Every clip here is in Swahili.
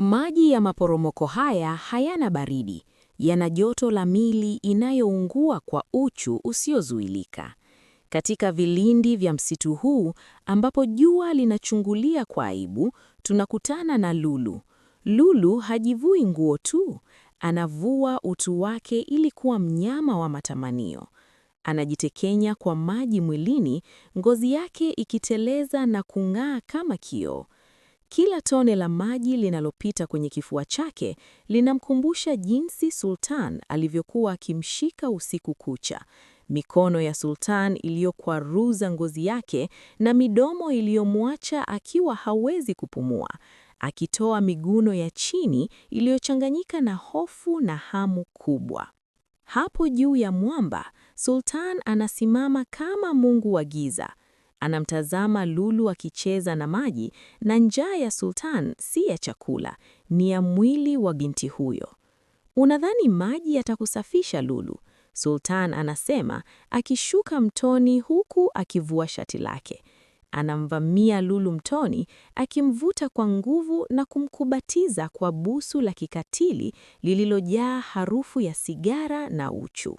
Maji ya maporomoko haya hayana baridi, yana joto la mili inayoungua kwa uchu usiozuilika. Katika vilindi vya msitu huu ambapo jua linachungulia kwa aibu, tunakutana na Lulu. Lulu hajivui nguo tu, anavua utu wake ili kuwa mnyama wa matamanio. Anajitekenya kwa maji mwilini, ngozi yake ikiteleza na kung'aa kama kioo. Kila tone la maji linalopita kwenye kifua chake linamkumbusha jinsi Sultan alivyokuwa akimshika usiku kucha. Mikono ya Sultan iliyokwaruza ngozi yake na midomo iliyomwacha akiwa hawezi kupumua, akitoa miguno ya chini iliyochanganyika na hofu na hamu kubwa. Hapo juu ya mwamba, Sultan anasimama kama mungu wa giza. Anamtazama Lulu akicheza na maji, na njaa ya Sultan si ya chakula, ni ya mwili wa binti huyo. "Unadhani maji yatakusafisha, Lulu?" Sultan anasema, akishuka mtoni huku akivua shati lake. Anamvamia Lulu mtoni, akimvuta kwa nguvu na kumkubatiza kwa busu la kikatili lililojaa harufu ya sigara na uchu.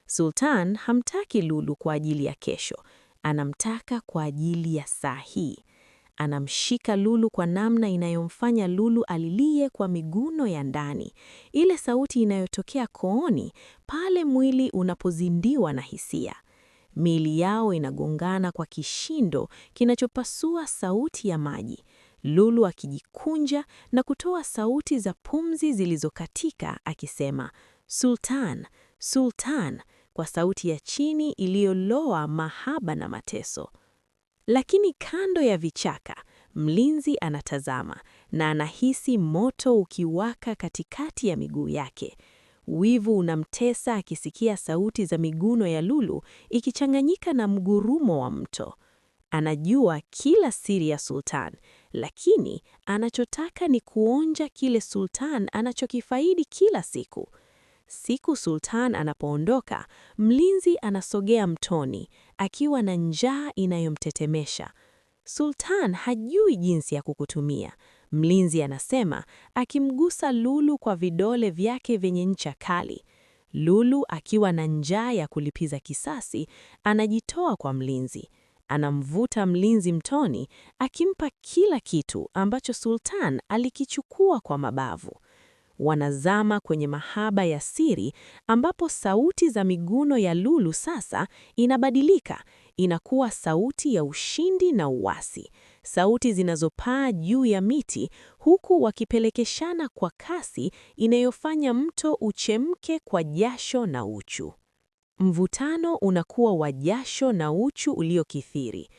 Sultan hamtaki Lulu kwa ajili ya kesho, anamtaka kwa ajili ya saa hii. Anamshika Lulu kwa namna inayomfanya Lulu alilie kwa miguno ya ndani, ile sauti inayotokea kooni pale mwili unapozindiwa na hisia. Miili yao inagongana kwa kishindo kinachopasua sauti ya maji, Lulu akijikunja na kutoa sauti za pumzi zilizokatika akisema, "Sultan, Sultan," kwa sauti ya chini iliyoloa mahaba na mateso. Lakini kando ya vichaka, mlinzi anatazama na anahisi moto ukiwaka katikati ya miguu yake. Wivu unamtesa akisikia sauti za miguno ya Lulu ikichanganyika na mgurumo wa mto. Anajua kila siri ya Sultan, lakini anachotaka ni kuonja kile Sultan anachokifaidi kila siku. Siku Sultan anapoondoka, mlinzi anasogea mtoni akiwa na njaa inayomtetemesha. "Sultan hajui jinsi ya kukutumia," mlinzi anasema, akimgusa Lulu kwa vidole vyake vyenye ncha kali. Lulu akiwa na njaa ya kulipiza kisasi, anajitoa kwa mlinzi. Anamvuta mlinzi mtoni, akimpa kila kitu ambacho Sultan alikichukua kwa mabavu. Wanazama kwenye mahaba ya siri ambapo sauti za miguno ya Lulu sasa inabadilika, inakuwa sauti ya ushindi na uasi, sauti zinazopaa juu ya miti huku wakipelekeshana kwa kasi inayofanya mto uchemke kwa jasho na uchu. Mvutano unakuwa wa jasho na uchu uliokithiri.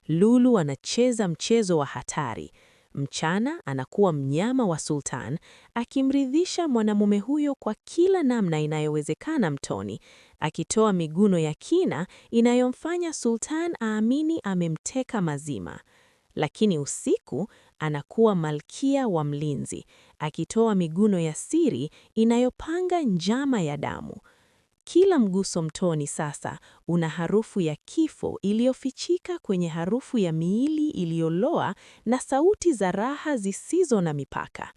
Lulu anacheza mchezo wa hatari. Mchana anakuwa mnyama wa Sultan, akimridhisha mwanamume huyo kwa kila namna inayowezekana mtoni, akitoa miguno ya kina inayomfanya Sultan aamini amemteka mazima. Lakini usiku anakuwa malkia wa mlinzi, akitoa miguno ya siri inayopanga njama ya damu. Kila mguso mtoni sasa una harufu ya kifo iliyofichika kwenye harufu ya miili iliyoloa na sauti za raha zisizo na mipaka.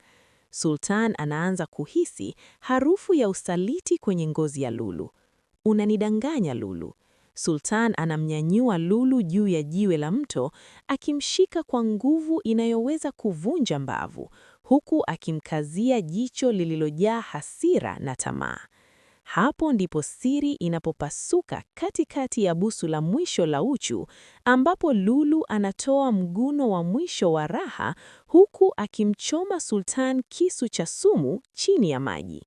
Sultan anaanza kuhisi harufu ya usaliti kwenye ngozi ya Lulu. "Unanidanganya, Lulu." Sultan anamnyanyua Lulu juu ya jiwe la mto, akimshika kwa nguvu inayoweza kuvunja mbavu, huku akimkazia jicho lililojaa hasira na tamaa. Hapo ndipo siri inapopasuka katikati ya busu la mwisho la uchu, ambapo Lulu anatoa mguno wa mwisho wa raha huku akimchoma Sultan kisu cha sumu chini ya maji.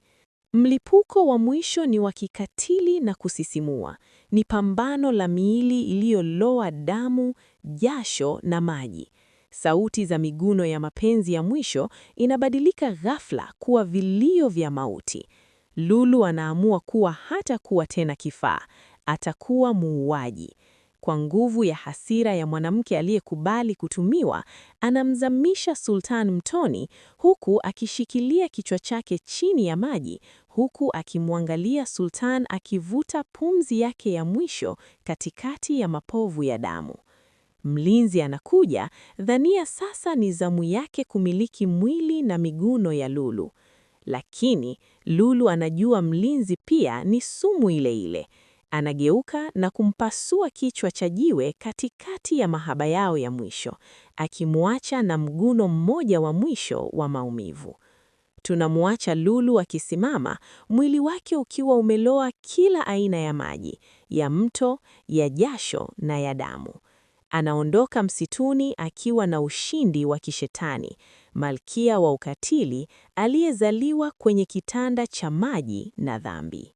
Mlipuko wa mwisho ni wa kikatili na kusisimua. Ni pambano la miili iliyoloa damu, jasho na maji. Sauti za miguno ya mapenzi ya mwisho inabadilika ghafla kuwa vilio vya mauti. Lulu anaamua kuwa hatakuwa tena kifaa, atakuwa muuaji. Kwa nguvu ya hasira ya mwanamke aliyekubali kutumiwa, anamzamisha Sultan mtoni huku akishikilia kichwa chake chini ya maji, huku akimwangalia Sultan akivuta pumzi yake ya mwisho katikati ya mapovu ya damu. Mlinzi anakuja, dhania sasa ni zamu yake kumiliki mwili na miguno ya Lulu. Lakini Lulu anajua mlinzi pia ni sumu ile ile. Anageuka na kumpasua kichwa cha jiwe katikati ya mahaba yao ya mwisho, akimwacha na mguno mmoja wa mwisho wa maumivu. Tunamwacha Lulu akisimama, mwili wake ukiwa umeloa kila aina ya maji, ya mto, ya jasho na ya damu. Anaondoka msituni akiwa na ushindi wa kishetani, malkia wa ukatili aliyezaliwa kwenye kitanda cha maji na dhambi.